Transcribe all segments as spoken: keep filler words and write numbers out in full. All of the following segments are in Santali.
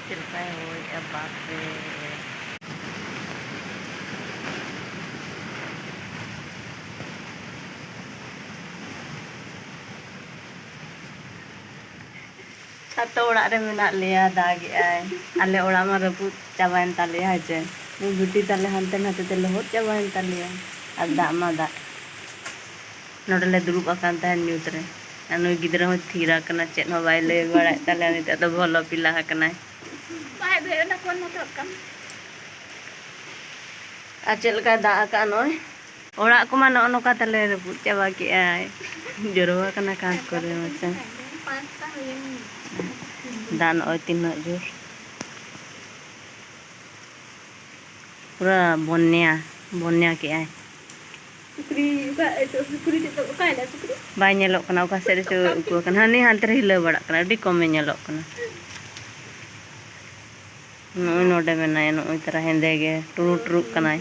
ᱪᱮᱫ ᱞᱮᱠᱟᱭ ᱦᱚᱭᱮᱜᱼᱟ ᱵᱟᱯ ᱨᱮ᱾ ᱪᱷᱟᱛᱚ ᱚᱲᱟᱜ ᱨᱮ ᱢᱮᱱᱟᱜ ᱞᱮᱭᱟ, ᱫᱟᱜᱮᱜᱼᱟᱭ᱾ ᱟᱞᱮ ᱚᱲᱟᱜ ᱢᱟ ᱨᱟᱹᱯᱩᱫ ᱪᱟᱵᱟᱭᱮᱱ ᱛᱟᱞᱮᱭᱟ, ᱦᱮᱸ ᱪᱮ? ᱱᱩᱭ ᱵᱤᱴᱤ ᱛᱟᱞᱮ ᱦᱟᱱᱛᱮ ᱱᱟᱛᱮ ᱛᱮ ᱞᱚᱦᱚᱫ ᱪᱟᱵᱟᱭᱮᱱ ᱛᱟᱞᱮᱭᱟ᱾ ᱟᱨ ᱫᱟᱜ ᱢᱟ ᱫᱟᱜ᱾ ᱱᱚᱰᱮ ᱞᱮ ᱫᱩᱲᱩᱵ ᱟᱠᱟᱱ ᱛᱟᱦᱮᱸᱱ ᱧᱩᱛ ᱨᱮ᱾ ᱟᱨ ᱱᱩᱭ ᱜᱤᱫᱽᱨᱟᱹ ᱦᱚᱸ ᱛᱷᱤᱨ ᱟᱠᱟᱱᱟ, ᱪᱮᱫ ᱦᱚᱸ ᱵᱟᱭ ᱞᱟᱹᱭ ᱵᱟᱲᱟᱭᱮᱫ ᱛᱟᱞᱮᱭᱟ᱾ ᱱᱤᱛᱚᱜ ᱫᱚ ᱵᱷᱚᱞᱚ ᱯᱤᱞᱟ ᱟᱠᱟᱱᱟᱭ᱾ ᱵᱟᱭ ᱵᱮᱨᱮᱫ ᱮᱱᱟ, ᱯᱷᱳᱱ ᱢᱚᱛᱚ ᱠᱟᱱ᱾ ᱟᱨ ᱪᱮᱫ ᱞᱮᱠᱟᱭ ᱫᱟᱜ ᱟᱠᱟᱫᱼᱟ ᱱᱚᱜᱼᱚᱭ᱾ ᱚᱲᱟᱜ ᱠᱚᱢᱟ ᱱᱚᱜᱼᱚ ᱱᱚᱝᱠᱟ ᱛᱟᱞᱮ ᱨᱟᱹᱯᱩᱫ ᱪᱟᱵᱟ ᱠᱮᱜᱼᱟᱭ᱾ ᱡᱚᱨᱚ ᱟᱠᱟᱱᱟ ᱠᱟᱸᱛ ᱠᱚᱨᱮ ᱢᱟᱥᱮ᱾ ᱫᱟᱜ ᱱᱚᱜᱼᱚᱭ ᱛᱤᱱᱟᱹᱜ ᱡᱳᱨ᱾ ᱯᱩᱨᱟᱹ ᱵᱚᱱᱭᱟ, ᱵᱚᱱᱭᱟ ᱠᱮᱜᱼᱟᱭ᱾ ᱥᱩᱠᱨᱤ ᱚᱠᱟ, ᱮ, ᱥᱩᱠᱨᱤ ᱪᱮᱫ, ᱚᱠᱟᱭᱮᱱᱟ ᱥᱩᱠᱨᱤ? ᱵᱟᱭ ᱧᱮᱞᱚᱜ ᱠᱟᱱᱟ, ᱚᱠᱟ ᱥᱮᱫ ᱨᱮᱪᱚ ᱚᱠᱟ ᱩᱠᱩ ᱟᱠᱟᱱᱟ᱾ ᱦᱟᱹᱱᱤ ᱦᱟᱱᱛᱮ ᱨᱮ ᱦᱤᱞᱟᱹᱣ ᱵᱟᱲᱟᱜ ᱠᱟᱱᱟ, ᱟᱹᱰᱤ ᱠᱚᱢᱮ ᱧᱮᱞᱚᱜ ᱠᱟᱱᱟ᱾ ᱱᱚᱜᱼᱚᱭ ᱱᱚᱰᱮ ᱢᱮᱱᱟᱭᱟ, ᱱᱚᱜᱼᱚᱭ ᱛᱟᱨᱟ ᱦᱮᱸᱫᱮ ᱜᱮ ᱴᱩᱨᱩ ᱴᱩᱨᱩᱜ ᱠᱟᱱᱟᱭ᱾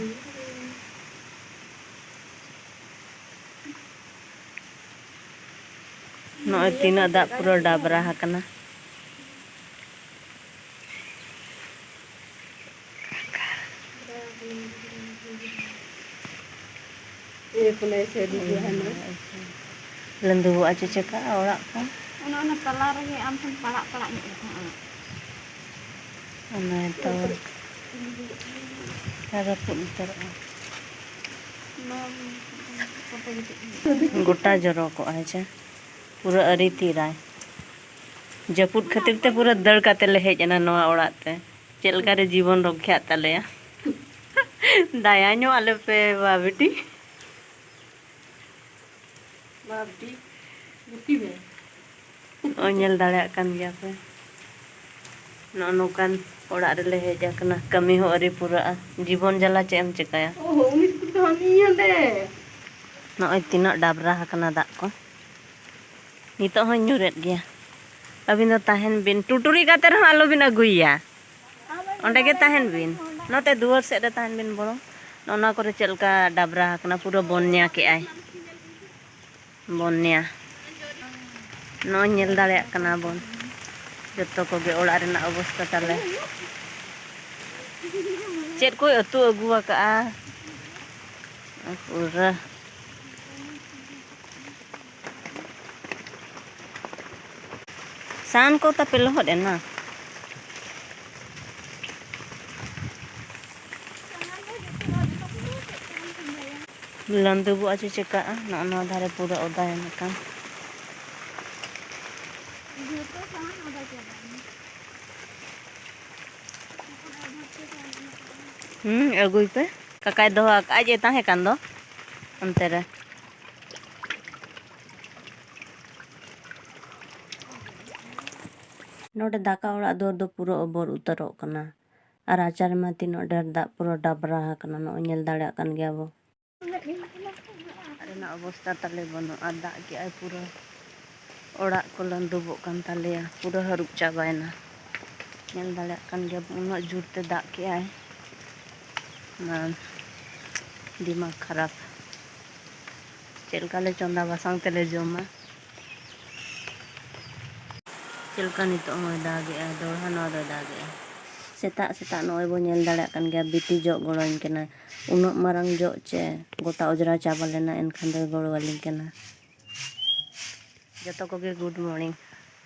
ᱱᱚᱜᱼᱚᱭ ᱛᱤᱱᱟᱹᱜ ᱫᱟᱜ ᱯᱩᱨᱟᱹ ᱰᱟᱵᱽᱨᱟ ᱟᱠᱟᱱᱟ᱾ ᱤᱭᱟᱹ ᱠᱚᱞᱮ ᱮᱥᱮᱫ ᱜᱮᱭᱟ ᱦᱟᱱᱟ᱾ ᱞᱟᱹᱰᱩ ᱟᱪᱪᱷᱟ ᱪᱮᱠᱟᱜᱼᱟ ᱚᱲᱟᱜ ᱠᱚ᱾ ᱚᱱᱟ, ᱚᱱᱟ ᱛᱟᱞᱟ ᱨᱮᱜᱮ ᱟᱢ ᱴᱷᱮᱱ ᱯᱟᱲᱟᱜ ᱯᱟᱲᱟᱜ ᱧᱚᱜ ᱠᱟᱱᱟ ᱚᱲᱟᱜ᱾ ᱚᱱᱟ ᱛᱚ ᱨᱟᱹᱯᱩᱫ ᱩᱛᱟᱹᱨᱚᱜᱼᱟ᱾ ᱜᱚᱴᱟ ᱡᱚᱨᱚ ᱠᱚᱜᱼᱟ ᱦᱮᱸ ᱪᱮ᱾ ᱯᱩᱨᱟᱹ ᱟᱹᱨᱤ ᱛᱤᱨᱟᱭ᱾ ᱡᱟᱹᱯᱩᱫ ᱠᱷᱟᱹᱛᱤᱨ ᱛᱮ ᱯᱩᱨᱟᱹ ᱫᱟᱹᱲ ᱠᱟᱛᱮ ᱞᱮ ᱦᱮᱡ ᱮᱱᱟ ᱱᱚᱣᱟ ᱚᱲᱟᱜ ᱛᱮ᱾ ᱪᱮᱫ ᱞᱮᱠᱟ ᱨᱮ ᱡᱤᱵᱚᱱ ᱨᱚᱠᱷᱟᱜ ᱛᱟᱞᱮᱭᱟ᱾ ᱫᱟᱭᱟ ᱧᱚᱜ ᱟᱞᱮ ᱯᱮ ᱵᱟ ᱵᱤᱴᱤ᱾ ᱵᱟ ᱵᱤᱴᱤ, ᱜᱩᱯᱤ ᱢᱮ᱾ ᱱᱚᱜᱼᱚᱭ ᱧᱮᱞ ᱫᱟᱲᱮᱭᱟᱜ ᱠᱟᱱ ᱜᱮᱭᱟ ᱯᱮ, ᱱᱚᱜᱼᱚ ᱱᱚᱝᱠᱟᱱ ᱚᱲᱟᱜ ᱨᱮᱞᱮ ᱦᱮᱡ ᱟᱠᱟᱱᱟ᱾ ᱠᱟᱹᱢᱤ ᱦᱚᱸ ᱟᱹᱣᱨᱤ ᱯᱩᱨᱟᱹᱜᱼᱟ᱾ ᱡᱤᱵᱚᱱ ᱡᱟᱞᱟ ᱪᱮᱫ ᱮᱢ ᱪᱮᱠᱟᱭᱟ? ᱚ, ᱩᱱᱤ ᱥᱩᱠᱨᱤ ᱫᱚ ᱦᱟᱹᱱᱤ ᱦᱟᱸᱰᱮ᱾ ᱱᱚᱜᱼᱚᱭ ᱛᱤᱱᱟᱹᱜ ᱰᱟᱵᱽᱨᱟ ᱟᱠᱟᱱᱟ ᱫᱟᱜ ᱠᱚ᱾ ᱱᱤᱛᱚᱜ ᱦᱚᱸᱧ ᱧᱩᱨᱮᱫ ᱜᱮᱭᱟ᱾ ᱟᱹᱵᱤᱱ ᱫᱚ ᱛᱟᱦᱮᱱ ᱵᱤᱱ, ᱴᱩᱴᱩᱨᱤ ᱠᱟᱛᱮ ᱨᱮᱦᱚᱸ ᱟᱞᱚᱵᱤᱱ ᱟᱹᱜᱩᱭᱮᱭᱟ᱾ ᱚᱸᱰᱮ ᱜᱮ ᱛᱟᱦᱮᱱ ᱵᱤᱱ, ᱱᱚᱛᱮ ᱫᱩᱣᱟᱹᱨ ᱥᱮᱫ ᱨᱮ ᱛᱟᱦᱮᱱ ᱵᱤᱱ ᱵᱚᱨᱚᱝ᱾ ᱱᱚᱜᱼᱚ ᱱᱚᱣᱟ ᱠᱚᱨᱮ ᱪᱮᱫ ᱞᱮᱠᱟ ᱰᱟᱵᱽᱨᱟ ᱟᱠᱟᱱᱟ, ᱯᱩᱨᱟᱹ ᱵᱚᱱᱭᱟ ᱠᱮᱜᱼᱟᱭ᱾ ᱵᱚᱱᱭᱟ᱾ ᱱᱚᱜᱼᱚᱭ ᱧᱮᱞ ᱫᱟᱲᱮᱭᱟᱜ ᱠᱟᱱᱟ ᱵᱚᱱ᱾ ᱡᱚᱛᱚ ᱠᱚᱜᱮ ᱚᱲᱟᱜ ᱨᱮᱱᱟᱜ ᱚᱵᱚᱥᱛᱟ ᱛᱟᱞᱮ᱾ ᱪᱮᱫ ᱠᱚᱭ ᱩᱛᱩ ᱟᱹᱜᱩ ᱟᱠᱟᱜᱼᱟ? ᱯᱩᱨᱟᱹ ᱥᱟᱦᱟᱱ ᱠᱚ ᱛᱟᱯᱮ ᱞᱚᱦᱚᱫ ᱮᱱᱟ? ᱞᱟᱹᱰᱩ ᱵᱚ ᱟᱪᱚ ᱪᱮᱠᱟᱜᱼᱟ, ᱱᱚᱜᱼᱚ ᱱᱚᱣᱟ ᱫᱷᱟᱨᱮ ᱯᱩᱨᱟᱹ ᱚᱫᱟᱭᱮᱱ ᱠᱟᱱ᱾ ᱦᱩᱸ, ᱟᱹᱜᱩᱭ ᱯᱮ᱾ ᱠᱟᱠᱟᱭ ᱫᱚᱦᱚ ᱟᱠᱟᱫ, ᱟᱡ ᱮ ᱛᱟᱦᱮᱸ ᱠᱟᱱ ᱫᱚ ᱚᱱᱛᱮ ᱨᱮ᱾ ᱱᱚᱰᱮ ᱫᱟᱠᱟ ᱚᱲᱟᱜ ᱫᱩᱣᱟᱹᱨ ᱫᱚ ᱯᱩᱨᱟᱹ ᱚᱵᱚᱨ ᱩᱛᱟᱹᱨᱚᱜ ᱠᱟᱱᱟ᱾ ᱟᱨ ᱨᱟᱪᱟ ᱨᱮᱢᱟ ᱛᱤᱱᱟᱹᱜ ᱰᱷᱮᱨ ᱫᱟᱜ ᱯᱩᱨᱟᱹ ᱰᱟᱵᱽᱨᱟ ᱟᱠᱟᱱᱟ, ᱱᱚᱜᱼᱚᱭ ᱧᱮᱞ ᱫᱟᱲᱮᱭᱟᱜ ᱠᱟᱱ ᱜᱮᱭᱟ ᱵᱚ᱾ ᱚᱲᱟᱜ ᱨᱮᱱᱟᱜ ᱚᱵᱚᱥᱛᱟ ᱛᱟᱞᱮ ᱵᱟᱹᱱᱩᱜᱼᱟ, ᱫᱟᱜ ᱠᱮᱜᱼᱟᱭ ᱯᱩᱨᱟᱹ᱾ ᱚᱲᱟᱜ ᱠᱚ ᱞᱟᱹᱫᱩᱵᱚᱜ ᱠᱟᱱ ᱛᱟᱞᱮᱭᱟ, ᱯᱩᱨᱟᱹ ᱦᱟᱹᱨᱩᱵ ᱪᱟᱵᱟᱭᱮᱱᱟ᱾ ᱧᱮᱞ ᱫᱟᱲᱮᱭᱟᱜ ᱠᱟᱱ ᱜᱮᱭᱟ ᱵᱚ, ᱩᱱᱟᱹᱜ ᱡᱳᱨ ᱛᱮ ᱫᱟᱜ ᱠᱮᱜᱼᱟᱭ᱾ ᱢᱟ, ᱫᱤᱢᱟᱜᱽ ᱠᱷᱟᱨᱟᱯ᱾ ᱪᱮᱫ ᱞᱮᱠᱟ ᱞᱮ ᱪᱚᱸᱫᱟ ᱵᱟᱥᱟᱝ ᱛᱮᱞᱮ ᱡᱚᱢᱟ? ᱪᱮᱫ ᱞᱮᱠᱟ ᱱᱤᱛᱚᱜ ᱦᱚᱸᱭ ᱫᱟᱜᱮᱜᱼᱟ, ᱫᱚᱲᱦᱟ ᱱᱚᱣᱟ ᱫᱚᱭ ᱫᱟᱜᱮᱜᱼᱟ᱾ ᱥᱮᱛᱟᱜ ᱥᱮᱛᱟᱜ ᱱᱚᱜᱼᱚᱭ ᱵᱚ ᱧᱮᱞ ᱫᱟᱲᱮᱭᱟᱜ ᱠᱟᱱ ᱜᱮᱭᱟ, ᱵᱤᱴᱤ ᱡᱚᱜ ᱜᱚᱲᱚᱧ ᱠᱟᱱᱟ᱾ ᱩᱱᱟᱹᱜ ᱢᱟᱨᱟᱝ ᱡᱚᱜ ᱪᱮ ᱜᱚᱴᱟ ᱚᱡᱽᱨᱟ ᱪᱟᱵᱟ ᱞᱮᱱᱟ, ᱮᱱᱠᱷᱟᱱ ᱫᱚᱭ ᱜᱚᱲᱚ ᱟᱹᱞᱤᱧ ᱠᱟᱱᱟ᱾ ᱡᱚᱛᱚ ᱠᱚᱜᱮ good morning᱾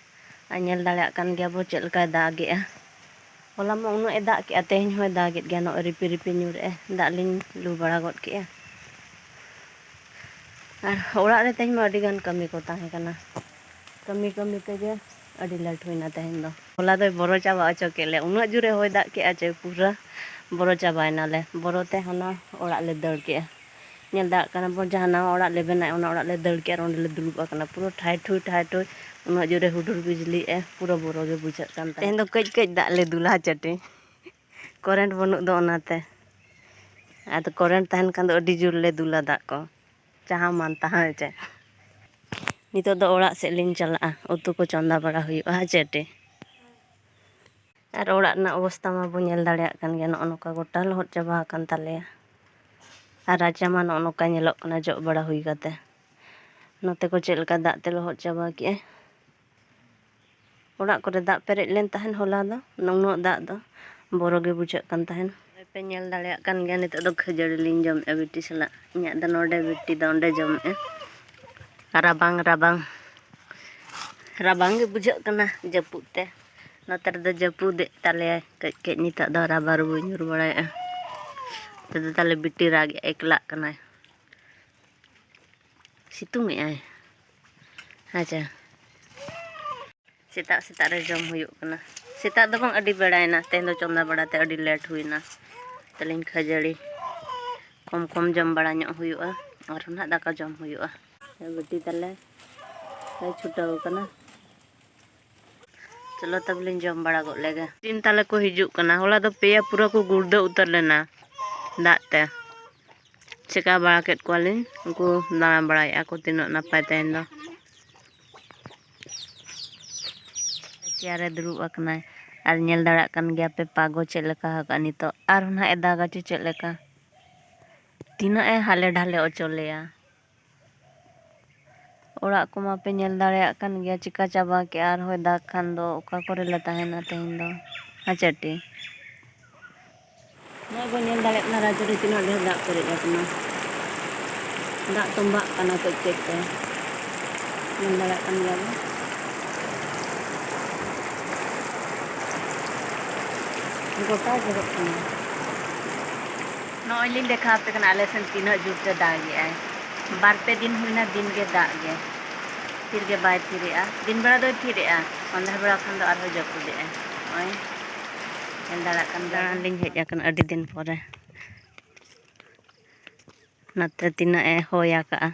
ᱟᱨ ᱧᱮᱞ ᱫᱟᱲᱮᱭᱟᱜ ᱠᱟᱱ ᱜᱮᱭᱟ ᱵᱚ ᱪᱮᱫ ᱞᱮᱠᱟᱭ ᱫᱟᱜᱮᱜᱼᱟ᱾ ᱦᱚᱞᱟ ᱢᱟ ᱩᱱᱟᱹᱜ ᱮ ᱫᱟᱜ ᱠᱮᱜᱼᱟ, ᱛᱮᱦᱮᱧ ᱦᱚᱸᱭ ᱫᱟᱜᱮᱫ ᱜᱮᱭᱟ, ᱱᱚᱜᱼᱚᱭ ᱨᱤᱯᱤ ᱨᱤᱯᱤ ᱧᱩᱨᱮᱜᱼᱟ᱾ ᱫᱟᱜ ᱞᱤᱧ ᱞᱩ ᱵᱟᱲᱟ ᱜᱚᱫ ᱠᱮᱜᱼᱟ᱾ ᱟᱨ ᱚᱲᱟᱜ ᱨᱮ ᱛᱮᱦᱮᱧ ᱢᱟ ᱟᱹᱰᱤ ᱜᱟᱱ ᱠᱟᱹᱢᱤ ᱠᱚ ᱛᱟᱦᱮᱸ ᱠᱟᱱᱟ, ᱠᱟᱹᱢᱤ ᱠᱟᱹᱢᱤ ᱛᱮᱜᱮ ᱟᱹᱰᱤ late ᱦᱩᱭᱱᱟ ᱛᱮᱦᱮᱧ ᱫᱚ᱾ ᱦᱚᱞᱟ ᱫᱚᱭ ᱵᱚᱨᱚ ᱪᱟᱵᱟ ᱦᱚᱪᱚ ᱠᱮᱫ ᱞᱮ, ᱩᱱᱟᱹᱜ ᱡᱳᱨᱮ ᱦᱚᱭ ᱫᱟᱜ ᱠᱮᱜᱼᱟ ᱪᱮ ᱯᱩᱨᱟᱹ ᱵᱚᱨᱚ ᱪᱟᱵᱟᱭᱮᱱᱟᱞᱮ᱾ ᱵᱚᱨᱚ ᱛᱮ ᱦᱟᱱᱟ ᱚᱲᱟᱜ ᱞᱮ ᱫᱟᱹᱲ ᱠᱮᱜᱼᱟ᱾ ᱧᱮᱞ ᱫᱟᱲᱮᱭᱟᱜ ᱠᱟᱱᱟ ᱵᱚᱱ, ᱡᱟᱦᱟᱸ ᱱᱟᱣᱟ ᱚᱲᱟᱜ ᱞᱮ ᱵᱮᱱᱟᱣᱮᱫ, ᱚᱱᱟ ᱚᱲᱟᱜ ᱞᱮ ᱫᱟᱹᱲ ᱠᱮᱜᱼᱟ ᱟᱨ ᱚᱸᱰᱮ ᱞᱮ ᱫᱩᱲᱩᱵ ᱟᱠᱟᱱᱟ᱾ ᱯᱩᱨᱟᱹ ᱴᱷᱟᱭ ᱴᱷᱩᱭ ᱴᱷᱟᱭ ᱴᱷᱩᱭ, ᱩᱱᱟᱹᱜ ᱡᱳᱨᱮ ᱦᱩᱰᱩᱨ ᱵᱤᱡᱽᱞᱤᱭᱮᱜᱼᱟ, ᱯᱩᱨᱟᱹ ᱵᱚᱨᱚ ᱜᱮ ᱵᱩᱡᱷᱟᱹᱜ ᱠᱟᱱ ᱛᱟᱦᱮᱸᱫ᱾ ᱛᱮᱦᱮᱧ ᱫᱚ ᱠᱟᱹᱡ ᱠᱟᱹᱡ ᱫᱟᱜ ᱞᱮ ᱫᱩᱞᱟ ᱪᱟᱹᱴᱤ, current ᱵᱟᱹᱱᱩᱜ ᱫᱚ ᱚᱱᱟᱛᱮ᱾ ᱟᱫᱚ current ᱛᱟᱦᱮᱱ ᱠᱷᱟᱱ ᱫᱚ ᱟᱹᱰᱤ ᱡᱳᱨ ᱞᱮ ᱫᱩᱞᱟ ᱫᱟᱜ ᱠᱚ, ᱡᱟᱦᱟᱸ ᱢᱟᱱ ᱛᱟᱦᱟᱸ ᱪᱮ᱾ ᱱᱤᱛᱚᱜ ᱫᱚ ᱚᱲᱟᱜ ᱥᱮᱫ ᱞᱤᱧ ᱪᱟᱞᱟᱜᱼᱟ, ᱩᱛᱩ ᱠᱚ ᱪᱚᱸᱫᱟ ᱵᱟᱲᱟ ᱦᱩᱭᱩᱜᱼᱟ ᱪᱟᱹᱴᱤ᱾ ᱟᱨ ᱚᱲᱟᱜ ᱨᱮᱱᱟᱜ ᱚᱵᱚᱥᱛᱟ ᱢᱟᱵᱚ ᱧᱮᱞ ᱫᱟᱲᱮᱭᱟᱜ ᱠᱟᱱ ᱜᱮᱭᱟ, ᱱᱚᱜᱼᱚ ᱱᱚᱝᱠᱟ ᱜᱚᱴᱟ ᱞᱚᱦᱚᱫ ᱪᱟᱵᱟ ᱟᱠᱟᱱ ᱛᱟᱞᱮᱭᱟ᱾ ᱟᱨ ᱨᱟᱪᱟ ᱢᱟ ᱱᱚᱜᱼᱚ ᱱᱚᱝᱠᱟ ᱧᱮᱞᱚᱜ ᱠᱟᱱᱟ ᱡᱚᱜ ᱵᱟᱲᱟ ᱦᱩᱭ ᱠᱟᱛᱮ᱾ ᱱᱚᱛᱮ ᱠᱚ ᱪᱮᱫ ᱞᱮᱠᱟ ᱫᱟᱜ ᱛᱮ ᱞᱚᱦᱚᱫ ᱪᱟᱵᱟ ᱠᱮᱜᱼᱟᱭ᱾ ᱚᱲᱟᱜ ᱠᱚᱨᱮ ᱫᱟᱜ ᱯᱮᱨᱮᱡ ᱞᱮᱱ ᱛᱟᱦᱮᱱ ᱦᱚᱞᱟ ᱫᱚ, ᱱᱩᱱᱟᱹᱜ ᱫᱟᱜ ᱫᱚ ᱵᱚᱨᱚ ᱜᱮ ᱵᱩᱡᱷᱟᱹᱜ ᱠᱟᱱ ᱛᱟᱦᱮᱱ᱾ ᱯᱮ ᱧᱮᱞ ᱫᱟᱲᱮᱭᱟᱜ ᱠᱟᱱ ᱜᱮᱭᱟ, ᱱᱤᱛᱚᱜ ᱫᱚ ᱠᱷᱟᱹᱡᱟᱹᱲᱤ ᱞᱤᱧ ᱡᱚᱢᱮᱫᱼᱟ ᱵᱤᱴᱤ ᱥᱟᱞᱟᱜ᱾ ᱤᱧᱟᱹᱜ ᱫᱚ ᱱᱚᱰᱮ, ᱵᱤᱴᱤ ᱫᱚ ᱚᱸᱰᱮ ᱡᱚᱢᱮᱫᱼᱟ᱾ ᱨᱟᱵᱟᱝ, ᱨᱟᱵᱟᱝ, ᱨᱟᱵᱟᱝ ᱜᱮ ᱵᱩᱡᱷᱟᱹᱜ ᱠᱟᱱᱟ ᱡᱟᱹᱯᱩᱫ ᱛᱮ᱾ ᱱᱚᱛᱮ ᱨᱮᱫᱚ ᱡᱟᱹᱯᱩᱫᱮᱫ ᱛᱟᱞᱮᱭᱟᱭ ᱠᱟᱹᱡ ᱠᱟᱹᱡ, ᱱᱤᱛᱚᱜ ᱫᱚ ᱨᱟᱵᱟᱨᱩᱵᱩᱭ ᱧᱩᱨ ᱵᱟᱲᱟᱭᱮᱫᱼᱟ᱾ ᱱᱚᱛᱮ ᱫᱚ ᱛᱟᱞᱮ ᱵᱤᱴᱤ ᱨᱟᱜᱮᱫᱼᱟ, ᱮᱠᱞᱟᱜ ᱠᱟᱱᱟᱭ, ᱥᱤᱛᱩᱝ ᱮᱫᱼᱟᱭ᱾ ᱟᱪᱪᱷᱟ, ᱥᱮᱛᱟᱜ ᱥᱮᱛᱟᱜ ᱨᱮ ᱡᱚᱢ ᱦᱩᱭᱩᱜ ᱠᱟᱱᱟ᱾ ᱥᱮᱛᱟᱜ ᱫᱚ ᱵᱟᱝ, ᱟᱹᱰᱤ ᱵᱮᱲᱟᱭᱮᱱᱟ, ᱛᱮᱦᱮᱧ ᱫᱚ ᱪᱚᱸᱫᱟ ᱵᱟᱲᱟ ᱛᱮ ᱟᱹᱰᱤ ᱞᱮᱴ ᱦᱩᱭᱱᱟ᱾ ᱛᱟᱹᱞᱤᱧ ᱠᱷᱟᱹᱡᱟᱹᱲᱤ ᱠᱚᱢ ᱠᱚᱢ ᱡᱚᱢ ᱵᱟᱲᱟ ᱧᱚᱜ ᱦᱩᱭᱩᱜᱼᱟ, ᱟᱨ ᱱᱟᱦᱟᱜ ᱫᱟᱠᱟ ᱡᱚᱢ ᱦᱩᱭᱩᱜᱼᱟ᱾ ᱵᱤᱴᱤ ᱛᱟᱞᱮ ᱞᱮ ᱪᱷᱩᱴᱟᱹᱣ ᱠᱟᱱᱟ᱾ ᱪᱚᱞᱚ ᱛᱚᱵᱮ ᱞᱤᱧ ᱡᱚᱢ ᱵᱟᱲᱟ ᱜᱚᱫ ᱞᱮᱜᱮ᱾ ᱥᱤᱢ ᱛᱟᱞᱮ ᱠᱚ ᱦᱤᱡᱩᱜ ᱠᱟᱱᱟ᱾ ᱦᱚᱞᱟ ᱫᱚ ᱯᱮᱭᱟ ᱯᱩᱨᱟᱹ ᱠᱚ ᱜᱩᱲᱫᱟᱹ ᱩᱛᱟᱹᱨ ᱞᱮᱱᱟ ᱫᱟᱜ ᱛᱮ᱾ ᱪᱮᱠᱟ ᱵᱟᱲᱟ ᱠᱮᱫ ᱠᱚᱣᱟᱞᱤᱧ, ᱩᱱᱠᱩ ᱫᱟᱬᱟ ᱵᱟᱲᱟᱭᱮᱫᱼᱟ ᱠᱚ ᱛᱤᱱᱟᱹᱜ ᱱᱟᱯᱟᱭ ᱛᱮᱦᱮᱧ ᱫᱚ᱾ ᱪᱮᱭᱟᱨ ᱨᱮ ᱫᱩᱲᱩᱵ ᱟᱠᱟᱱᱟᱭ ᱟᱨ ᱧᱮᱞ ᱫᱟᱲᱮᱭᱟᱜ ᱠᱟᱱ ᱜᱮᱭᱟ ᱯᱮ ᱯᱟᱜᱚ ᱪᱮᱫ ᱞᱮᱠᱟ ᱟᱠᱟᱫᱼᱟ ᱱᱤᱛᱚᱜ᱾ ᱟᱨᱦᱚᱸ ᱱᱟᱦᱟᱜ ᱮ ᱫᱟᱜᱟ ᱪᱚ ᱪᱮᱫ ᱞᱮᱠᱟ, ᱛᱤᱱᱟᱹᱜ ᱮ ᱦᱟᱞᱮ ᱰᱷᱟᱞᱮ ᱚᱪᱚ ᱞᱮᱭᱟ᱾ ᱚᱲᱟᱜ ᱠᱚᱢᱟ ᱯᱮ ᱧᱮᱞ ᱫᱟᱲᱮᱭᱟᱜ ᱠᱟᱱ ᱜᱮᱭᱟ, ᱪᱤᱠᱟ ᱪᱟᱵᱟ ᱠᱮᱜᱼᱟ᱾ ᱟᱨᱦᱚᱸᱭ ᱫᱟᱜᱽ ᱠᱷᱟᱱ ᱫᱚ ᱚᱠᱟ ᱠᱚᱨᱮ ᱞᱮ ᱛᱟᱦᱮᱱᱟ ᱛᱮᱦᱮᱧ ᱫᱚ? ᱦᱮᱸ ᱪᱟᱹᱴᱤ? ᱱᱚᱜᱼᱚᱭ ᱵᱚᱱ ᱧᱮᱞ ᱫᱟᱲᱮᱭᱟᱜ ᱠᱟᱱᱟ, ᱨᱟᱡᱽ ᱨᱮ ᱛᱤᱱᱟᱹᱜ ᱰᱷᱮᱨ ᱫᱟᱜ ᱯᱮᱨᱮᱡ ᱟᱠᱟᱱᱟ᱾ ᱫᱟᱜ ᱛᱚᱸᱵᱟᱜ ᱠᱟᱱᱟ ᱠᱟᱹᱡ ᱠᱟᱹᱡ ᱛᱮ, ᱧᱮᱞ ᱫᱟᱲᱮᱭᱟᱜ ᱠᱟᱱ ᱜᱮᱭᱟ ᱵᱚᱱ᱾ ᱜᱚᱴᱟ ᱡᱚᱨᱚᱜ ᱠᱟᱱᱟ᱾ ᱱᱚᱜᱼᱚᱭ ᱞᱤᱧ ᱫᱮᱠᱷᱟᱣ ᱟᱯᱮ ᱠᱟᱱᱟ ᱟᱞᱮ ᱥᱮᱱ ᱛᱤᱱᱟᱹᱜ ᱡᱳᱨ ᱛᱮ ᱫᱟᱜ ᱮᱜᱼᱟᱭ᱾ ᱵᱟᱨ ᱯᱮ ᱫᱤᱱ ᱦᱩᱭᱱᱟ, ᱫᱤᱱ ᱜᱮ ᱫᱟᱜ ᱜᱮ, ᱛᱷᱤᱨ ᱜᱮ ᱵᱟᱭ ᱛᱷᱤᱨᱮᱜᱼᱟ᱾ ᱫᱤᱱ ᱵᱮᱲᱟ ᱫᱚᱭ ᱛᱷᱤᱨᱮᱜᱼᱟ, ᱥᱚᱱᱫᱷᱟ ᱵᱮᱲᱟ ᱠᱷᱟᱱ ᱫᱚ ᱟᱨᱦᱚᱸ ᱡᱟᱹᱯᱩᱫᱮᱜᱼᱟᱭ᱾ ᱱᱚᱜᱼᱚᱭ ᱧᱮᱞ ᱫᱟᱲᱮᱭᱟᱜ ᱠᱟᱱ ᱜᱮᱭᱟ᱾ ᱫᱟᱬᱟᱱ ᱞᱤᱧ ᱦᱮᱡ ᱟᱠᱟᱱᱟ ᱟᱹᱰᱤ ᱫᱤᱱ ᱯᱚᱨᱮ᱾ ᱱᱚᱛᱮ ᱛᱤᱱᱟᱹᱜ ᱮ ᱦᱚᱭ ᱟᱠᱟᱜᱼᱟ,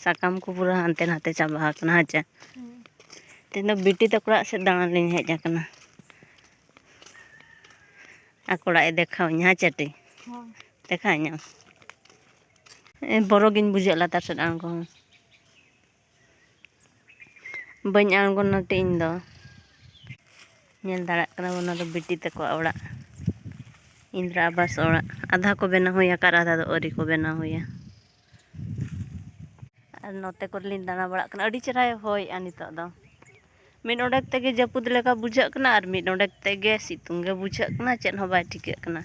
ᱥᱟᱠᱟᱢ ᱠᱚ ᱯᱩᱨᱟᱹ ᱦᱟᱱᱛᱮ ᱱᱟᱛᱮ ᱪᱟᱵᱟ ᱟᱠᱟᱱᱟ, ᱦᱮᱸ ᱪᱮ? ᱦᱩᱸ᱾ ᱛᱮᱦᱮᱧ ᱫᱚ ᱵᱤᱴᱤ ᱛᱟᱠᱚ ᱚᱲᱟᱜ ᱥᱮᱫ ᱫᱟᱬᱟᱱ ᱞᱤᱧ ᱦᱮᱡ ᱟᱠᱟᱱᱟ᱾ ᱟᱠᱚ ᱚᱲᱟᱜ ᱮ ᱫᱮᱠᱷᱟᱣᱟᱹᱧᱟ, ᱦᱮᱸ ᱪᱮᱴᱤ? ᱦᱳᱭ᱾ ᱫᱮᱠᱷᱟᱣᱟᱹᱧᱟᱢ? ᱮ, ᱵᱚᱨᱚ ᱜᱤᱧ ᱵᱩᱡᱷᱟᱹᱜ ᱞᱟᱛᱟᱨ ᱥᱮᱫ ᱟᱬᱜᱚ ᱦᱚᱸ᱾ ᱵᱟᱹᱧ ᱟᱬᱜᱚᱱᱟ ᱴᱤ ᱤᱧ ᱫᱚ᱾ ᱧᱮᱞ ᱫᱟᱲᱮᱭᱟᱜ ᱠᱟᱱᱟ ᱵᱚᱱ, ᱚᱱᱟ ᱫᱚ ᱵᱤᱴᱤ ᱛᱟᱠᱚᱣᱟᱜ ᱚᱲᱟᱜ, ᱤᱱᱫᱨᱟ ᱟᱵᱟᱥ ᱚᱲᱟᱜ᱾ ᱟᱫᱷᱟ ᱠᱚ ᱵᱮᱱᱟᱣ ᱦᱩᱭ ᱟᱠᱟᱫ, ᱟᱫᱷᱟ ᱫᱚ ᱟᱹᱣᱨᱤ ᱠᱚ ᱵᱮᱱᱟᱣ ᱦᱩᱭᱟ᱾ ᱟᱨ ᱱᱚᱛᱮ ᱠᱚᱨᱮ ᱞᱤᱧ ᱫᱟᱬᱟ ᱵᱟᱲᱟᱜ ᱠᱟᱱᱟ, ᱟᱹᱰᱤ ᱪᱮᱦᱨᱟᱭ ᱦᱚᱭᱮᱜᱼᱟ ᱱᱤᱛᱚᱜ ᱫᱚ᱾ ᱢᱤᱫ ᱰᱚᱸᱰᱮᱠ ᱛᱮᱜᱮ ᱡᱟᱹᱯᱩᱫ ᱞᱮᱠᱟ ᱵᱩᱡᱷᱟᱹᱜ ᱠᱟᱱᱟ ᱟᱨ ᱢᱤᱫ ᱰᱚᱸᱰᱮᱠ ᱛᱮᱜᱮ ᱥᱤᱛᱩᱝ ᱜᱮ ᱵᱩᱡᱷᱟᱹᱜ ᱠᱟᱱᱟ, ᱪᱮᱫ ᱦᱚᱸ ᱵᱟᱭ ᱴᱷᱤᱠᱟᱹᱜ ᱠᱟᱱᱟ᱾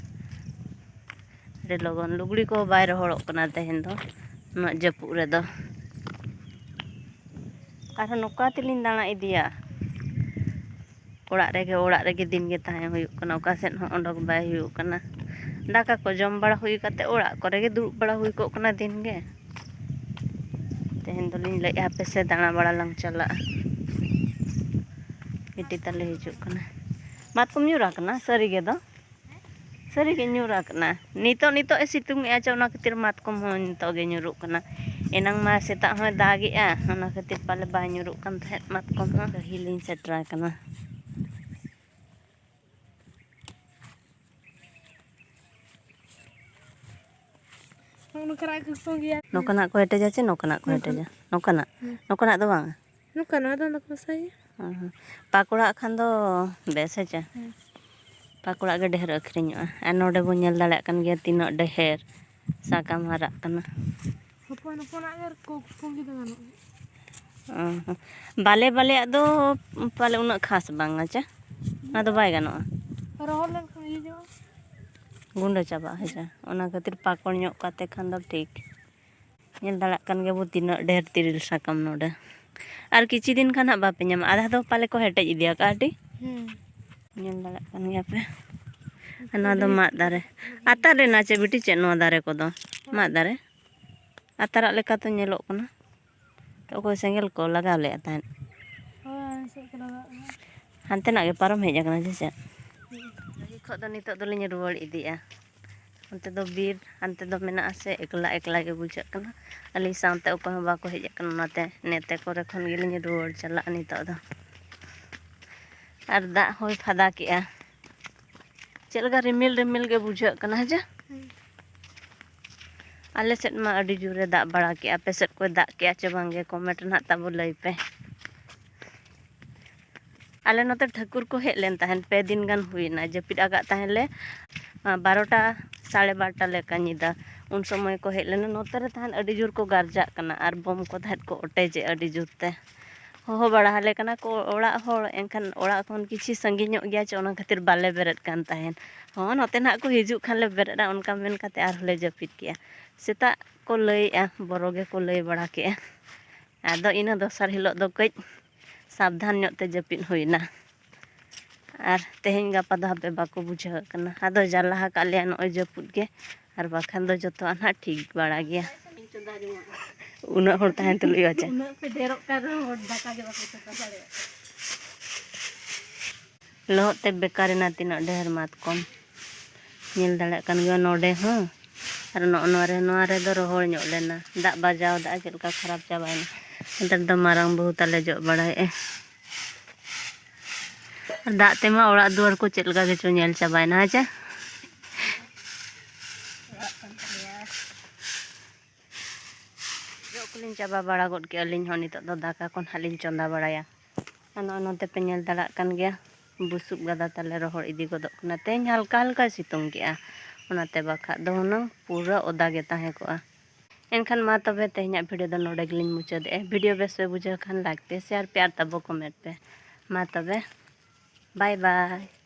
ᱟᱹᱰᱤ ᱞᱚᱜᱚᱱ ᱞᱩᱜᱽᱲᱤ ᱠᱚᱦᱚᱸ ᱵᱟᱭ ᱨᱚᱦᱚᱲᱚᱜ ᱠᱟᱱᱟ ᱛᱮᱦᱮᱧ ᱫᱚ, ᱩᱱᱟᱹᱜ ᱡᱟᱹᱯᱩᱫ ᱨᱮᱫᱚ᱾ ᱟᱨᱦᱚᱸ ᱱᱚᱝᱠᱟ ᱛᱮᱞᱤᱧ ᱫᱟᱬᱟ ᱤᱫᱤᱭᱟ, ᱚᱲᱟᱜ ᱨᱮᱜᱮ, ᱚᱲᱟᱜ ᱨᱮᱜᱮ ᱫᱤᱱ ᱜᱮ ᱛᱟᱦᱮᱸ ᱦᱩᱭᱩᱜ ᱠᱟᱱᱟ, ᱚᱠᱟ ᱥᱮᱫ ᱦᱚᱸ ᱚᱰᱚᱠ ᱵᱟᱭ ᱦᱩᱭᱩᱜ ᱠᱟᱱᱟ᱾ ᱫᱟᱠᱟ ᱠᱚ ᱡᱚᱢ ᱵᱟᱲᱟ ᱦᱩᱭ ᱠᱟᱛᱮ ᱚᱲᱟᱜ ᱠᱚᱨᱮ ᱜᱮ ᱫᱩᱲᱩᱵ ᱵᱟᱲᱟ ᱦᱩᱭ ᱠᱚᱜ ᱠᱟᱱᱟ ᱫᱤᱱ ᱜᱮ᱾ ᱛᱮᱦᱮᱧ ᱫᱚᱞᱤᱧ ᱞᱟᱹᱭᱮᱫᱼᱟ, ᱦᱟᱯᱮ ᱥᱮ ᱫᱟᱬᱟ ᱵᱟᱲᱟ ᱞᱟᱝ ᱪᱟᱞᱟᱜᱼᱟ᱾ ᱵᱤᱴᱤ ᱛᱟᱞᱮ ᱦᱤᱡᱩᱜ ᱠᱟᱱᱟ᱾ ᱢᱟᱛᱠᱚᱢ ᱧᱩᱨ ᱟᱠᱟᱱᱟ ᱥᱟᱹᱨᱤ ᱜᱮ ᱫᱚ, ᱥᱟᱹᱨᱤ ᱜᱮ ᱧᱩᱨ ᱟᱠᱟᱱᱟ᱾ ᱱᱤᱛᱚᱜ, ᱱᱤᱛᱚᱜ ᱮ ᱥᱤᱛᱩᱝ ᱮᱫᱼᱟ ᱪᱮ, ᱚᱱᱟ ᱠᱷᱟᱹᱛᱤᱨ ᱢᱟᱛᱠᱚᱢ ᱦᱚᱸ ᱱᱤᱛᱚᱜ ᱜᱮ ᱧᱩᱨᱩᱜ ᱠᱟᱱᱟ᱾ ᱮᱱᱟᱝ ᱢᱟ ᱥᱮᱛᱟᱜ ᱦᱚᱸᱭ ᱫᱟᱜᱮᱜᱼᱟ, ᱚᱱᱟ ᱠᱷᱟᱹᱛᱤᱨ ᱯᱟᱞᱮ ᱵᱟᱭ ᱧᱩᱨᱩᱜ ᱠᱟᱱ ᱛᱟᱦᱮᱸᱫ ᱢᱟᱛᱠᱚᱢ ᱦᱚᱸ᱾ ᱰᱟᱹᱦᱤ ᱞᱤᱧ ᱥᱮᱴᱮᱨ ᱟᱠᱟᱱᱟ᱾ ᱱᱚᱜᱼᱚ ᱱᱚᱝᱠᱟᱱᱟᱜ ᱜᱮᱠᱚ ᱜᱮᱭᱟ᱾ ᱱᱚᱝᱠᱟᱱᱟᱜ ᱠᱚ ᱦᱮᱴᱮᱡᱟ ᱪᱮ ᱱᱚᱝᱠᱟᱱᱟᱜ ᱠᱚ ᱱᱚᱝᱠᱟᱱᱟᱜ᱾ ᱦᱮᱴᱮᱡᱟ? ᱱᱚᱝᱠᱟᱱᱟᱜ? ᱦᱮᱸ᱾ ᱱᱚᱝᱠᱟᱱᱟᱜ ᱫᱚ ᱵᱟᱝ? ᱱᱚᱝᱠᱟᱱᱟᱜ ᱫᱚ ᱱᱚᱝᱠᱟ ᱢᱟᱪᱷᱟ ᱜᱮᱭᱟ᱾ ᱦᱮᱸ, ᱦᱮᱸ᱾ ᱯᱟᱠᱚᱲᱟᱜ ᱠᱷᱟᱱ ᱫᱚ ᱵᱮᱥ ᱦᱮᱸ ᱪᱮ? ᱦᱮᱸ᱾ ᱯᱟᱠᱚᱲᱟᱜ ᱜᱮ ᱰᱷᱮᱨ ᱟᱹᱠᱷᱨᱤᱧᱚᱜᱼᱟ᱾ ᱟᱨ ᱱᱚᱰᱮ ᱵᱚᱱ ᱧᱮᱞ ᱫᱟᱲᱮᱭᱟᱜ ᱠᱟᱱ ᱜᱮᱭᱟ ᱛᱤᱱᱟᱹᱜ ᱰᱷᱮᱨ ᱥᱟᱠᱟᱢ ᱦᱟᱨᱟᱜ ᱠᱟᱱᱟ᱾ ᱦᱚᱯᱚᱱ ᱦᱚᱯᱚᱱᱟᱜ ᱜᱮ ᱠᱚ-, ᱠᱚᱯᱤ ᱫᱚ ᱜᱟᱱᱚᱜᱼᱟ᱾ ᱚ ᱦᱚᱸ᱾ ᱵᱟᱞᱮ ᱵᱟᱞᱮᱭᱟᱜ ᱫᱚ ᱯᱟᱞᱮ ᱩᱱᱟᱹᱜ ᱠᱷᱟᱥ ᱵᱟᱝ ᱟᱪᱪᱷᱟ? ᱚᱱᱟ ᱫᱚ ᱵᱟᱭ ᱜᱟᱱᱚᱜᱼᱟ᱾ ᱨᱚᱦᱚᱲ ᱞᱮᱱᱠᱷᱟᱱ ᱤᱭᱟᱹ ᱧᱚᱜᱼᱟ᱾ ᱜᱩᱸᱰᱟᱹ ᱪᱟᱵᱟᱜᱼᱟ ᱦᱮᱸ ᱥᱮ? ᱚᱱᱟ ᱠᱷᱟᱹᱛᱤᱨ ᱯᱟᱠᱚᱲ ᱧᱚᱜ ᱠᱟᱛᱮ ᱠᱷᱟᱱ ᱫᱚ ᱴᱷᱤᱠ᱾ ᱧᱮᱞ ᱫᱟᱲᱮᱭᱟᱜ ᱠᱟᱱ ᱜᱮᱭᱟᱵᱚ ᱛᱤᱱᱟᱹᱜ ᱰᱷᱮᱨ ᱛᱤᱨᱤᱞ ᱥᱟᱠᱟᱢ ᱱᱚᱰᱮ᱾ ᱟᱨ ᱠᱤᱪᱷᱩ ᱫᱤᱱ ᱠᱷᱟᱱ ᱦᱟᱸᱜ ᱵᱟᱯᱮ ᱧᱟᱢᱟ, ᱟᱫᱷᱟ ᱫᱚ ᱯᱟᱞᱮ ᱠᱚ ᱦᱮᱴᱮᱡ ᱤᱫᱤᱭᱟᱠᱟᱫᱼᱟ ᱟᱹᱰᱤ᱾ ᱦᱮᱸ᱾ ᱧᱮᱞ ᱫᱟᱲᱮᱭᱟᱜ ᱠᱟᱱ ᱜᱮᱭᱟ ᱯᱮ᱾ ᱟᱨ ᱱᱚᱣᱟ ᱫᱚ ᱢᱟᱫ ᱫᱟᱨᱮ᱾ ᱟᱛᱟᱨ ᱨᱮᱱᱟᱜ ᱪᱮᱫ ᱵᱤᱴᱤ, ᱪᱮᱫ ᱱᱚᱣᱟ ᱫᱟᱨᱮ ᱠᱚᱫᱚ? ᱢᱟᱫ ᱫᱟᱨᱮ᱾ ᱟᱛᱟᱨᱟᱜ ᱞᱮᱠᱟᱛᱮ ᱧᱮᱞᱚᱜ ᱠᱟᱱᱟ᱾ ᱛᱚ ᱚᱠᱚᱭ ᱥᱮᱸᱜᱮᱞ ᱠᱚ ᱞᱟᱜᱟᱣ ᱞᱮᱫᱼᱟ ᱛᱟᱦᱮᱸᱫ? ᱦᱳᱭ, ᱥᱮᱫ ᱠᱚ ᱞᱟᱜᱟᱣ ᱠᱟᱱᱟ᱾ ᱦᱟᱱᱛᱮᱱᱟᱜ ᱜᱮ ᱯᱟᱨᱚᱢ ᱦᱮᱡ ᱟᱠᱟᱱᱟ ᱥᱮ ᱪᱮᱫ? ᱦᱩᱸ᱾ ᱰᱟᱹᱦᱤ ᱠᱷᱚᱱ ᱫᱚ ᱱᱤᱛᱚᱜ ᱫᱚᱞᱤᱧ ᱨᱩᱣᱟᱹᱲ ᱤᱫᱤᱜᱼᱟ᱾ ᱚᱱᱛᱮ ᱫᱚ ᱵᱤᱨ, ᱦᱟᱱᱛᱮ ᱫᱚ ᱢᱮᱱᱟᱜᱼᱟ ᱥᱮ, ᱮᱠᱞᱟ ᱮᱠᱞᱟ ᱜᱮ ᱵᱩᱡᱷᱟᱹᱜ ᱠᱟᱱᱟ᱾ ᱟᱹᱞᱤᱧ ᱥᱟᱶᱛᱮ ᱚᱠᱚᱭ ᱦᱚᱸ ᱵᱟᱠᱚ ᱦᱮᱡ ᱟᱠᱟᱱᱟ, ᱚᱱᱟᱛᱮ ᱱᱮᱛᱮ ᱠᱚᱨᱮ ᱠᱷᱚᱱ ᱜᱮᱞᱤᱧ ᱨᱩᱣᱟᱹᱲ ᱪᱟᱞᱟᱜᱼᱟ ᱱᱤᱛᱚᱜ ᱫᱚ᱾ ᱟᱨ ᱫᱟᱜ ᱦᱚᱸᱭ ᱯᱷᱟᱫᱟ ᱠᱮᱜᱼᱟ᱾ ᱪᱮᱫ ᱞᱮᱠᱟ ᱨᱤᱢᱤᱞ ᱨᱤᱢᱤᱞ ᱜᱮ ᱵᱩᱡᱷᱟᱹᱜ ᱠᱟᱱᱟ, ᱦᱮᱸ ᱪᱮ? ᱦᱩᱸ᱾ ᱟᱞᱮ ᱥᱮᱫ ᱢᱟ ᱟᱹᱰᱤ ᱡᱳᱨᱮ ᱫᱟᱜ ᱵᱟᱲᱟ ᱠᱮᱜᱼᱟ᱾ ᱟᱯᱮ ᱥᱮᱫ ᱠᱚᱭ ᱫᱟᱜ ᱠᱮᱜᱼᱟ ᱪᱮ ᱵᱟᱝ ᱜᱮ, comment ᱨᱮ ᱱᱟᱦᱟᱜ ᱛᱟᱵᱚ ᱞᱟᱹᱭ ᱯᱮ᱾ ᱟᱞᱮ ᱱᱚᱛᱮ ᱴᱷᱟᱹᱠᱩᱨ ᱠᱚ ᱦᱮᱡ ᱞᱮᱱ ᱛᱟᱦᱮᱸᱫ, ᱯᱮ ᱫᱤᱱ ᱜᱟᱱ ᱦᱩᱭᱱᱟ, ᱡᱟᱹᱯᱤᱫ ᱟᱠᱟᱫ ᱛᱟᱦᱮᱸᱫ ᱞᱮ᱾ ᱟᱨ ᱵᱟᱨᱚᱴᱟ, ᱥᱟᱲᱮ ᱵᱟᱨᱚᱴᱟ ᱞᱮᱠᱟ ᱧᱤᱫᱟᱹ, ᱩᱱ ᱥᱚᱢᱚᱭ ᱠᱚ ᱦᱮᱡ ᱞᱮᱱᱟ᱾ ᱱᱚᱛᱮ ᱨᱮ ᱛᱟᱦᱮᱸᱫ ᱟᱹᱰᱤ ᱡᱳᱨ ᱠᱚ ᱜᱟᱨᱡᱟᱜ ᱠᱟᱱᱟ ᱟᱨ ᱵᱳᱢ ᱠᱚ ᱛᱟᱦᱮᱸᱫ ᱠᱚ ᱚᱴᱮᱡᱮᱫ ᱟᱹᱰᱤ ᱡᱳᱨ ᱛᱮ᱾ ᱦᱚᱦᱚ ᱵᱟᱲᱟ ᱟᱞᱮ ᱠᱟᱱᱟ ᱠᱚ ᱚᱲᱟᱜ ᱦᱚᱲ, ᱮᱱᱠᱷᱟᱱ ᱚᱲᱟᱜ ᱠᱷᱚᱱ ᱠᱤᱪᱷᱩ ᱥᱟᱺᱜᱤᱧ ᱧᱚᱜ ᱜᱮᱭᱟ ᱪᱮ, ᱚᱱᱟ ᱠᱷᱟᱹᱛᱤᱨ ᱵᱟᱞᱮ ᱵᱮᱨᱮᱫ ᱠᱟᱱ ᱛᱟᱦᱮᱸᱫ᱾ ᱦᱚᱸ, ᱱᱚᱛᱮ ᱱᱟᱦᱟᱜ ᱠᱚ ᱦᱤᱡᱩᱜ ᱠᱷᱟᱱ ᱞᱮ ᱵᱮᱨᱮᱫᱼᱟ, ᱚᱱᱠᱟ ᱢᱮᱱ ᱠᱟᱛᱮ ᱟᱨᱦᱚᱸ ᱞᱮ ᱡᱟᱹᱯᱤᱫ ᱠᱮᱜᱼᱟ᱾ ᱥᱮᱛᱟᱜ ᱠᱚ ᱞᱟᱹᱭᱮᱜᱼᱟ, ᱵᱚᱨᱚ ᱜᱮᱠᱚ ᱞᱟᱹᱭ ᱵᱟᱲᱟ ᱠᱮᱜᱼᱟ᱾ ᱟᱫᱚ ᱤᱱᱟᱹ ᱫᱚᱥᱟᱨ ᱦᱤᱞᱳᱜ ᱫᱚ ᱠᱟᱹᱡ ᱥᱟᱵᱫᱷᱟᱱ ᱧᱚᱜ ᱛᱮ ᱡᱟᱹᱯᱤᱫ ᱦᱩᱭᱱᱟ᱾ ᱟᱨ ᱛᱮᱦᱮᱧ ᱜᱟᱯᱟ ᱫᱚ ᱦᱟᱯᱮ ᱵᱟᱠᱚ ᱵᱩᱡᱷᱟᱹᱣ ᱠᱟᱱᱟ᱾ ᱟᱫᱚ ᱡᱟᱞᱟ ᱟᱠᱟᱫ ᱞᱮᱭᱟ ᱱᱚᱜᱼᱚᱭ ᱡᱟᱹᱯᱩᱫ ᱜᱮ, ᱟᱨ ᱵᱟᱠᱷᱟᱱ ᱫᱚ ᱡᱚᱛᱚᱣᱟᱜ ᱱᱟᱦᱟᱜ ᱴᱷᱤᱠ ᱵᱟᱲᱟ ᱜᱮᱭᱟ᱾ ᱩᱱᱟᱹᱜ ᱦᱚᱲ ᱛᱟᱦᱮᱱ ᱛᱩᱞᱩᱡ ᱦᱚᱸ ᱪᱮ? ᱩᱱᱟᱹᱜ ᱯᱮ ᱰᱷᱮᱨᱚᱜ ᱠᱟᱱ ᱨᱮᱦᱚᱸ ᱦᱚᱲ ᱫᱟᱠᱟ ᱜᱮ ᱵᱟᱠᱚ ᱪᱚᱸᱫᱟ ᱫᱟᱲᱮᱭᱟᱜ ᱠᱟᱱᱟ᱾ ᱞᱚᱦᱚᱫ ᱛᱮ ᱵᱮᱠᱟᱨ ᱮᱱᱟ ᱛᱤᱱᱟᱹᱜ ᱰᱷᱮᱨ ᱢᱟᱛᱠᱚᱢ᱾ ᱧᱮᱞ ᱫᱟᱲᱮᱭᱟᱜ ᱠᱟᱱ ᱜᱮᱭᱟ ᱱᱚᱰᱮ ᱦᱚᱸ᱾ ᱟᱨ ᱱᱚᱜᱼᱚ ᱱᱚᱣᱟ ᱨᱮ, ᱱᱚᱣᱟ ᱨᱮᱫᱚ ᱨᱚᱦᱚᱲ ᱧᱚᱜ ᱞᱮᱱᱟ᱾ ᱫᱟᱜ ᱵᱟᱡᱟᱣ ᱫᱟᱜ ᱪᱮᱫ ᱞᱮᱠᱟ ᱠᱷᱟᱨᱟᱯ ᱪᱟᱵᱟᱭᱮᱱᱟ᱾ ᱱᱮᱛᱟᱨ ᱫᱚ ᱢᱟᱨᱟᱝ ᱵᱟᱹᱦᱩ ᱛᱟᱞᱮ ᱡᱚᱜ ᱵᱟᱲᱟᱭᱮᱫᱼᱟᱭ᱾ ᱟᱨ ᱫᱟᱜ ᱛᱮᱢᱟ ᱚᱲᱟᱜ ᱫᱩᱣᱟᱹᱨ ᱠᱚ ᱪᱮᱫ ᱞᱮᱠᱟ ᱜᱮᱪᱚ ᱧᱮᱞ ᱪᱟᱵᱟᱭᱮᱱᱟ, ᱦᱮᱸ ᱪᱮ? ᱡᱚᱜ ᱠᱚᱞᱤᱧ ᱪᱟᱵᱟ ᱵᱟᱲᱟ ᱜᱚᱫ ᱠᱮᱜᱼᱟ ᱟᱹᱞᱤᱧ ᱦᱚᱸ᱾ ᱱᱤᱛᱚᱜ ᱫᱚ ᱫᱟᱠᱟ ᱠᱚ ᱱᱟᱦᱟᱜ ᱞᱤᱧ ᱪᱚᱸᱫᱟ ᱵᱟᱲᱟᱭᱟ᱾ ᱟᱨ ᱱᱚᱜᱼᱚ ᱱᱚᱛᱮ ᱯᱮ ᱧᱮᱞ ᱫᱟᱲᱮᱭᱟᱜ ᱠᱟᱱ ᱜᱮᱭᱟ, ᱵᱩᱥᱩᱵ ᱜᱟᱫᱟ ᱛᱟᱞᱮ ᱨᱚᱦᱚᱲ ᱤᱫᱤ ᱜᱚᱫᱚᱜ ᱠᱟᱱᱟ᱾ ᱛᱮᱦᱮᱧ ᱦᱟᱞᱠᱟ ᱦᱟᱞᱠᱟᱭ ᱥᱤᱛᱩᱝ ᱠᱮᱜᱼᱟ, ᱚᱱᱟᱛᱮ ᱵᱟᱠᱷᱟᱡ ᱫᱚ ᱦᱩᱱᱟᱹᱝ ᱯᱩᱨᱟᱹ ᱚᱫᱟ ᱜᱮ ᱛᱟᱦᱮᱸ ᱠᱚᱜᱼᱟ᱾ ᱮᱱᱠᱷᱟᱱ ᱢᱟ ᱛᱚᱵᱮ ᱛᱮᱦᱮᱧᱟᱜ video ᱫᱚ ᱱᱚᱰᱮ ᱜᱮᱞᱤᱧ ᱢᱩᱪᱟᱹᱫᱮᱜᱼᱟ᱾ Video ᱵᱮᱥ ᱯᱮ ᱵᱩᱡᱷᱟᱹᱣ ᱠᱷᱟᱱ like ᱯᱮ, share ᱯᱮ ᱟᱨ ᱛᱟᱵᱚ comment ᱯᱮ᱾ ᱢᱟ ᱛᱚᱵᱮ, bye bye᱾